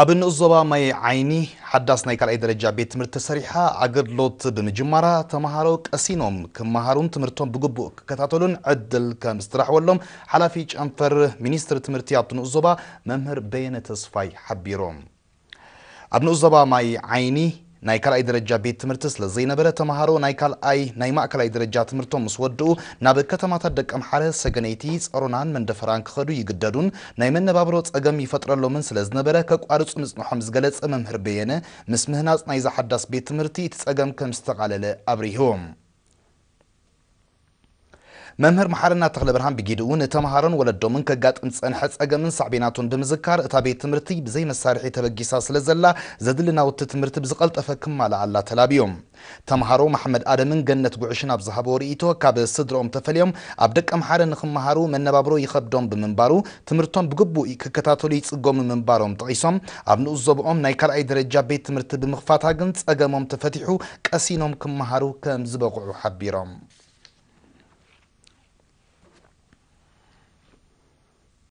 ኣብ ንኡስ ዞባ ማይ ዓይኒ ሓዳስ ናይ ካልኣይ ደረጃ ቤት ትምህርቲ ተሰሪሓ ኣገልግሎት ብምጅማራ፣ ተምሃሮ ቀሲኖም ክመሃሩን ትምህርቶም ብግቡእ ክከታተሉን ዕድል ከም ዝተራሕወሎም ሓላፊ ጨንፈር ሚኒስትሪ ትምህርቲ ኣብቲ ንኡስ ዞባ መምህር በየነ ተስፋይ ሓቢሮም። ኣብ ንኡስ ዞባ ማይ ዓይኒ ናይ ካልኣይ ደረጃ ቤት ትምህርቲ ስለ ዘይነበረ፣ ተምሃሮ ናይ ካልኣይ ናይ ማእከላይ ደረጃ ትምህርቶም ምስ ወድኡ ናብ ከተማታት ደቀምሓረ፣ ሰገነይቲ፣ ጸሮናን መንደፈራን ክኸዱ ይግደዱን ናይ መነባብሮ ጸገም ይፈጥረሎምን ስለ ዝነበረ፣ ከቋርጹ ምጽንሖም ዝገለጸ መምህር በየነ፣ ምስ ምህናጽ ናይዛ ሓዳስ ቤት ትምህርቲ እቲ ጸገም ከም ዝተቓለለ ኣብሪሁ። መምህር መሓረና ተኽለብርሃን ብጊድኡ ንተምሃሮን ወለዶምን ከጋጥም ዝጸንሐ ጸገምን ሳዕቤናቱን ብምዝካር፣ እታ ቤት ትምህርቲ ብዘይ መሳርሒ ተበጊሳ ስለ ዘላ፣ ዘድሊ ናውቲ ትምህርቲ ብዝቐልጠፈ ክማልኣላ ተላብዮም። ተምሃሮ መሓመድ ኣደምን ገነት ጉዕሽን ኣብ ዝሃብዎ ርእይቶ፣ ካብ ስድርኦም ተፈልዮም ኣብ ደቀምሓረ ንኽመሃሩ መነባብሮ ይኸብዶም ብምንባሩ፣ ትምህርቶም ብግቡእ ክከታተሉ ይጽገሙ ምንባሮም ጠቒሶም፣ ኣብ ንኡስ ዞብኦም ናይ ካልኣይ ደረጃ ቤት ትምህርቲ ብምኽፋታ ግን ጸገሞም ተፈቲሑ ቀሲኖም ክመሃሩ ከም ዝበቕዑ ሓቢሮም።